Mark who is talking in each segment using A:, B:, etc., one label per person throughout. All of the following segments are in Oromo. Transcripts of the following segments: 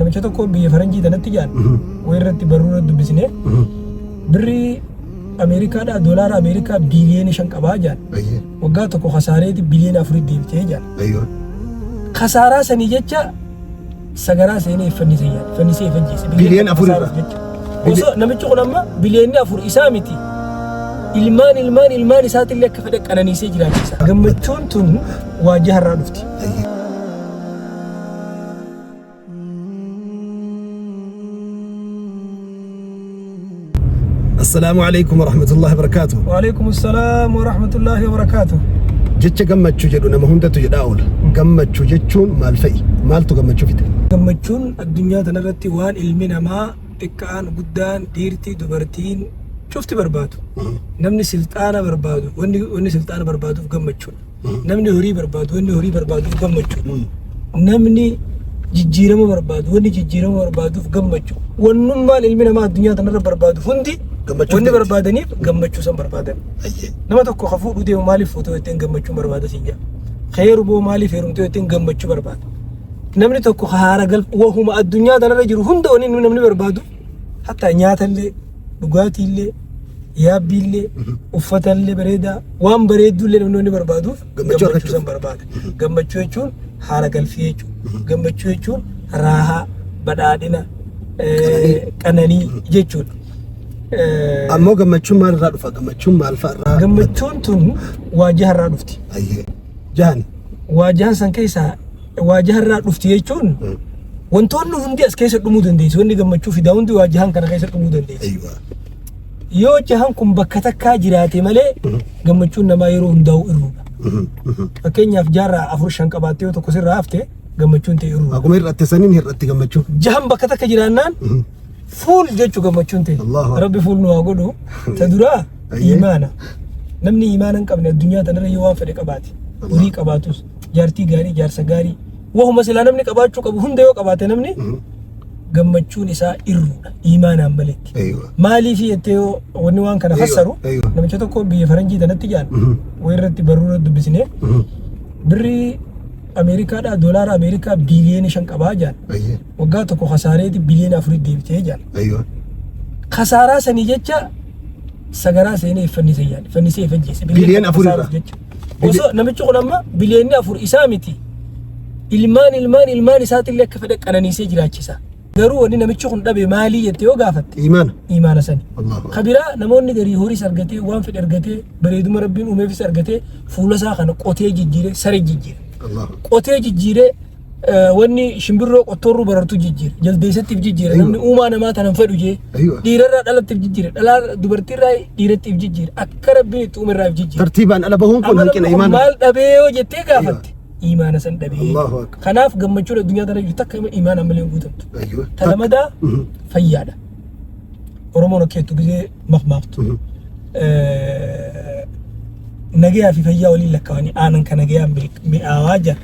A: Namicha tokko biyya faranjii tanatti jaan wayirratti barruu irratti dubbisne birrii Ameerikaadhaa doolaara Ameerikaa biiliyoona 5 qabaa jaan. Waggaa tokko kasaareeti biliyoona 4 deebitee jaan. Kasaaraa sanii jecha sagaraa seenee fannise jaan. Fannisee fajjeesse.
B: Biliyoona 4 irraa.
A: Jecha. Osoo namichi kun amma biliyoonni 4 isaa miti. Ilmaan ilmaan ilmaan isaatillee akka fedhe qananiisee jiraachisa. Gammachuun tun waajaharraa dhufti.
B: Assalaamu alaikum warahmatullahi wabarakaatuh.
A: Waalaikum salaam wa rahmatullahi wa barakaatuh.
B: Jecha gammachuu jedhu nama hundatu jedhaa oola. Gammachuu jechuun maal fa'i? Maaltu gammachuu fida?
A: Gammachuun addunyaa tanarratti waan ilmi namaa xiqqaan guddaan dhiirti dubartiin cufti barbaadu. Namni silxaana barbaadu wanni silxaana barbaaduuf gammachuudha. Namni horii barbaadu wanni horii barbaaduuf gammachuudha. Namni jijjiirama barbaadu wanni jijjiirama barbaaduuf gammachuu. Wannummaan ilmi namaa addunyaa tanarra barbaadu hundi
B: Gammachuu
A: wanni
B: fidatti.
A: barbaadaniif gammachuu san barbaadan. Nama tokko ka fuudhuu deemu maaliif fuutoo jetteen gammachuu barbaada siin jedha. Ka heerumoo maaliif heerumtee jetteen gammachuu barbaada. Namni tokko ka haara gal wahuma addunyaa tanarra jiru hunda wanni inni namni barbaadu hatta nyaatallee dhugaatiillee yaabbiillee uffatallee bareedaa waan bareedduullee namni wanni barbaaduuf
B: Gammachuu
A: gammachuu
B: argachuuf.
A: san barbaada. Gammachuu jechuun haara galfii jechuudha. Gammachuu jechuun raahaa, badhaadhina, qananii jechuudha.
B: Ammoo gammachuun maal irraa dhufa? Gammachuun maal fa'a irraa?
A: Gammachuun tun waajaha irraa dhufti.
B: Ayyee. Jahan.
A: Waajahan san keessaa waajaha irraa dhufti jechuun wantoonni hundi as keessa dhumuu dandeessu. Wanni gammachuu fidaa hundi waajahan kana keessa dhumuu dandeessu.
B: Ayyuwa.
A: Yoo jahan kun bakka takkaa jiraate malee gammachuun namaa yeroo hundaa'u irruudha. Fakkeenyaaf jaarraa 4 5 qabaattee yoo tokko sirraa hafte gammachuun ta'e irruudha.
B: Akkuma hir'atte saniin hir'atti gammachuun.
A: Jahan bakka takka jiraannaan fuul jechuu gammachuun ta'e.
B: Allahu Akbar.
A: Rabbi fuul nu haa godhu. Ta duraa imaana. Namni imaana hin qabne addunyaa tanarra yoo waan fedhe qabaate. Horii qabaatus, jaartii gaarii, jaarsa gaarii. Wahuma silaa namni qabaachuu qabu hunda yoo qabaate namni gammachuun isaa irruudha imaanaan maletti. Maaliif jettee yoo wanni waan kana fassaru namicha tokko biyya faranjii tanatti jaan wayirratti barruu irratti dubbisne birrii Ameerikaadhaa doolaara Ameerikaa biiliyoona 5 qabaa jaan. Waggaa tokko kasaareeti biliyoona 4 deebitee jaan. Kasaaraa sanii jecha sagaraa seenee fannise jaan. Fannisee fajjeesse.
B: Biliyoona 4 irraa.
A: Jecha. Osoo namichi kun amma biliyoonni 4 isaa miti. Ilmaan ilmaan ilmaan isaatillee akka fedhe qananiisee jiraachisa. Garuu wanni namichi kun dhabe maalii jettee yoo gaafatte
B: Imaana.
A: imaana sani.
B: Allahu
A: Ka biraa namoonni garii horiis argatee waan fedhe argatee bareeduma rabbiin uumeefis argatee fuula isaa kana qotee jijjiiree saree jijjiire.
B: Allahu
A: Qotee jijjiiree wanni shimbirroo qottoorruu barartu jijjiire. Jaldeessattiif jijjiire.
B: Aywa.
A: Namni uumaa namaa tanan fedhu jee.
B: Aywa.
A: Dhiirarraa dhalattiif jijjiire. Dhalaa dubartiirraa dhiirattiif jijjiire. Akka rabbiin itti uumerraa jijjiire.
B: Tartiibaan ala bahuun kun
A: Amma
B: hanqina
A: namni kun
B: imaana.
A: maal dhabee yoo jettee gaafatte imaana san dhabee.
B: Allahu akbar.
A: Kanaaf gammachuun addunyaa tana jirtu takka imaana malee hin guutamtu.
B: Aywa.
A: Ta lamadaa fayyaadha. Oromoon akka jettu gisee makmaaktu. Nagayaa fi fayyaa waliin lakkaa'anii aanan kan nagayaan mi'aawaa jira.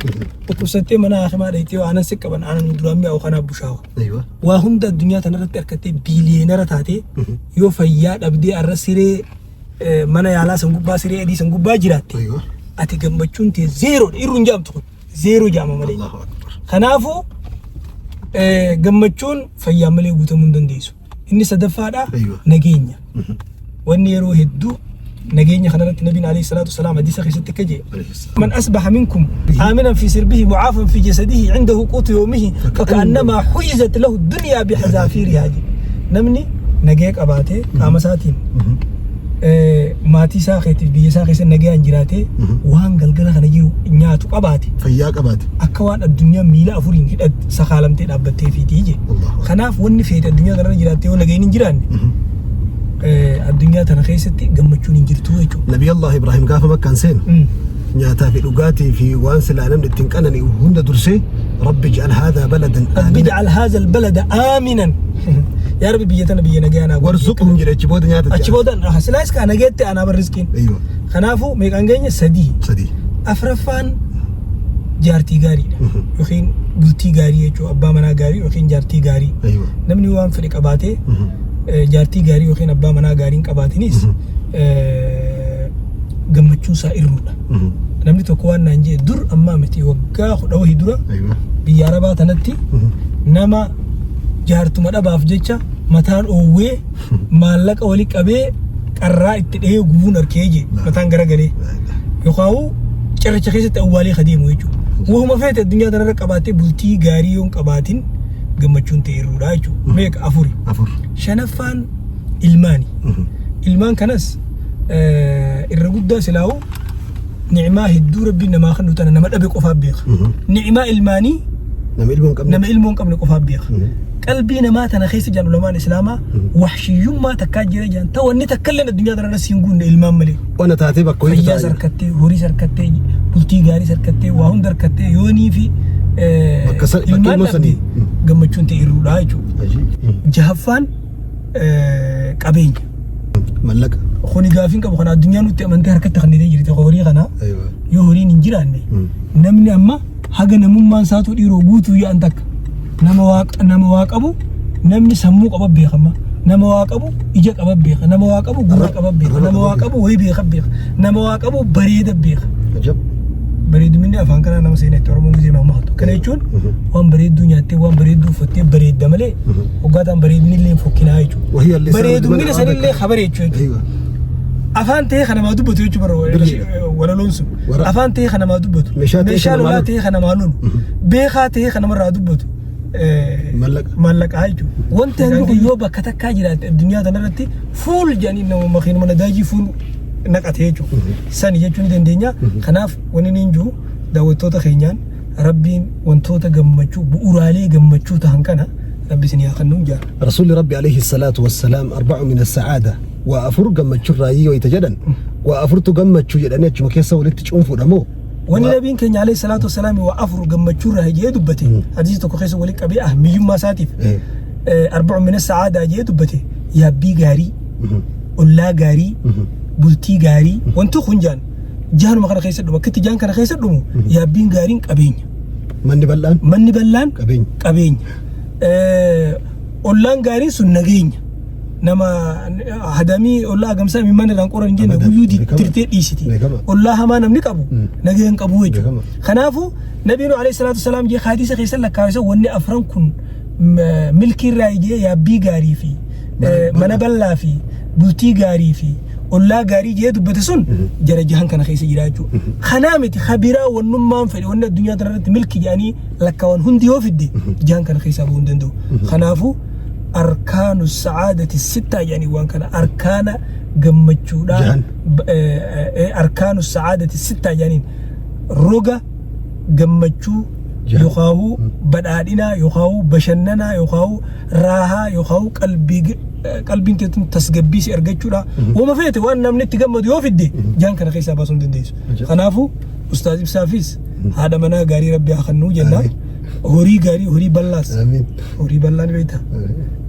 A: Dhukkubsattee mana hakimaa dhayitee yoo aanan si qaban aanan duraan mi'aawu kanaaf bushaawa.
B: Aywa.
A: Waa hunda addunyaa tanarratti argattee biiliyeenara taatee yoo fayyaa dhabdee arra siree mana yaalaa san gubbaa siree adii san gubbaa jiraatte
B: Aywa.
A: ati gammachuun tee zeeroodha irru hin jaamtu kun zeeroo jaama malee.
B: Allahu akbar.
A: Kanaafuu gammachuun fayyaa malee guutamuu hin dandeessu. Inni sadaffaadha
B: Aywa.
A: nageenya. Wanni yeroo hedduu nageenya kanarratti nabiin alayhi salaatu wasalaam hadiisa keessatti akka jedhe من أصبح منكم آمنا في سربه معافا في جسده عنده قوت يومه فكأنما حيزت له الدنيا بحذافيرها جي. نمني نجيك أباتي قام ساتين maatii isaa keetiif biyya isaa keessa nagayaan jiraatee waan galgala kana jiru nyaatu qabaate
B: Fayyaa qabaate.
A: akka waan addunyaa miila afuriin hidhat sakaalamtee dhaabbattee fiitii je.
B: Allahu
A: Kanaaf wanni feete addunyaa kanarra jiraattee yoo nagayni hin jiraanne addunyaa tana keessatti gammachuun hin jirtu jechuudha.
B: Nabi Allah Ibrahim gaafa makkaan seenu nyaataa fi dhugaatii fi waan silaa namni ittiin qanani'u hunda dursee Rabbi ij'al haadhaa baladan
A: Rabbi
B: aamina
A: ij'al haadha albalada aaminan. Yaa Rabbi biyya tana biyya nagayaa naa godhi.
B: warzuqhum jedhe achi booda nyaata
A: Achi booda silaas kaa nagayetti anaa bar rizqiin.
B: Aywa.
A: Kanaafuu meeqaan geenye 3.
B: 3.
A: Afraffaan jaartii gaariidha. Yookiin bultii gaarii jechuudha. Abbaa manaa gaarii yookiin jaartii gaarii.
B: Aywa.
A: Namni waan fedhe qabaatee jaartii gaarii yookiin abbaa manaa gaarii hin qabaatinis gammachuun isaa irruudha. Namni tokko waan naan jedhe dur ammaa miti waggaa 10 wahii dura
B: Aywa.
A: biyya Arabaa tanatti nama Jaartuma dhabaaf jecha mataan oowwee maallaqa wali qabee qarraa itti dhahee gubuun arkee jee mataan garagalee. Yookaan cirracha keessatti awwaalee ka deemu jechuudha. Wahuma feete addunyaa tanarra qabaattee bultii gaarii yoo hin qabaatin gammachuun ta'e irruudha jechuudha. Meeqa afuri.
B: Afur.
A: Shanaffaan ilmaani. Ilmaan kanas irra guddaa silaa'u ni'imaa hedduu Rabbiin namaa kennu tana nama dhabe qofaaf beeka. Ni'imaa ilmaanii
B: Nama ilmoo hin qabne.
A: Nama ilmoo hin qabne qofaaf beeka. Qalbii namaa tana keessa jaan ulamaan islaamaa wahshiyyummaa takkaa jira jaan ta wanni takka illee addunyaa tana irra siin guunne ilmaan malee.
B: Ona taatee bakka wayii
A: Fayyaas harkattee, horiis harkattee, bultii gaariis harkattee, waa hunda harkattee yoonii fi
B: Bakka bakka
A: ilmaan
B: ilmoo
A: dhabde
B: sanii.
A: Gammachuun ta'e irruudha jechuudha. Jahaffaan qabeenya.
B: Mallaqa.
A: Kuni gaafiin qabu kana addunyaa nutti amantee harkatti kannitee jirti horii kana yoo horiin hin jiraanne namni amma haga namummaan isaatuu dhiiroo guutuu yaa'an takka nama waa nama waa qabu namni sammuu qaba beekama nama waa qabu ija qaba beeka nama waa qabu gurra qaba beeka nama waa qabu wayii beeka beeka nama waa qabu bareeda beeka.
B: Ajab.
A: Bareeduminni afaan kanaa nama seenetti Oromoon gisee mammaaktu. Kana jechuun waan bareedduu nyaattee waan bareedduu uffattee bareedda malee hoggaataan bareedinni illee fokkinaa jechuudha.
B: Wahii allisaa
A: Bareedumina sanillee kabareechuu jechuudha.
B: Aywa.
A: Afaan ta'ee kan namaa dubbatu jechuudha bara
B: Birriidha.
A: walaloon sun.
B: Wara-
A: Afaan ta'ee kan namaa dubbatu.
B: Meeshaa ta'ee
A: Meeshaa
B: kan namaa
A: lolaa
B: lolu.
A: ta'ee kan namaa lolu. Beekaa ta'ee kan namarraa dubbatu.
B: Mallaqa.
A: Mallaqaa jechuudha. Wanti hangi kun yoo bakka takkaa jiraatte addunyaa tanarratti fuul jedhanii nama makiinuma nadaajii fuul naqate jechuudha. Sani jechuu ni dandeenya. Kanaaf wanni inni hin jiru daawwattoota keenyaan Rabbiin wantoota gammachuu bu'uuraalee gammachuu tahan kana Rabbi isin haa kennuun jaa.
B: Rasuulli Rabbi alayhi salaatu wassalaam arba'u min as-sa'aada waa afur gammachuu irraayii wayita jedhan waa afurtu gammachuu jedhanii achuma keessa walitti cuunfuudha moo?
A: Wanni nabiin keenya alayhi salaatu wassalaam waa afur gammachuu irraa jee dubbate hadiisa tokko keessa walitti qabee ahmiyyummaa isaatiif arba'u min as-sa'aada jee dubbate yaabbii gaarii ollaa gaarii bultii gaarii wanti kun jaan jaanuma kana keessa dhumu akkitti jaan kana keessa dhumu yaabbiin gaariin qabeenya.
B: Manni bal'aan
A: Manni bal'aan
B: qabeenya.
A: Qabeenya. Ollaan gaariin sun nageenya. Nama hadamii ollaa agamsaa imimmaan irraan qoran hin jenne
B: Abadan.
A: guyyuu
B: Beekama.
A: tirtee dhiisiti.
B: Beekama.
A: Ollaa hamaa namni qabu nagaya hin qabu jechuudha.
B: Beekama.
A: Kanaafuu Nabiin alayhi salaatu wasalaam jee hadiisa keessa lakkaa'isa wanni afran kun milkii irraa jee yaabbii gaarii fi mana bal'aa fi bultii gaarii fi ollaa gaarii jee dubbate sun jara jahan kana keessa jira jechuudha. Kanaa miti kabiraa wannummaan fedhe wanni addunyaa tana irratti milki jedhanii lakkaawan hundi yoo fidde jahan kana keessaa bahuu hin danda'u. Kanaafuu arkaanu sa'aadati sittaa jedhanii waan kana arkaana gammachuudhaa
B: Jahan.
A: Arkaanu sa'aadati sittaa jedhaniin roga gammachuu
B: Jahan.
A: yookaan badhaadhinaa yookaan bashannanaa yookaan raahaa yookaan qalbii qalbiin teetun tasgabbii si argachuudha. Wama feete waan namni itti gammadu yoo fidde jaan kana keessaa baasuu hin dandeessu.
B: Ajab.
A: Kanaafuu Ustaaz Ibsaafis haadha manaa gaarii Rabbi haa kennuu jenna.
B: Amiin.
A: Horii gaarii horii bal'aas.
B: Amiin.
A: Horii bal'aa ni beekta.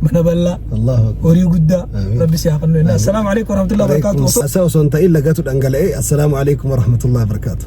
A: Mana bal'aa.
B: Allahu akbar.
A: Horii guddaa
B: Amiin.
A: Rabbi si haa kennu jenna. Assalaamu alaikum warahmatullahi wabarakatuh.
B: Asaa osoo hin ta'in lagatu dhangala'ee assalaamu alaikum warahmatullahi wabarakatuh.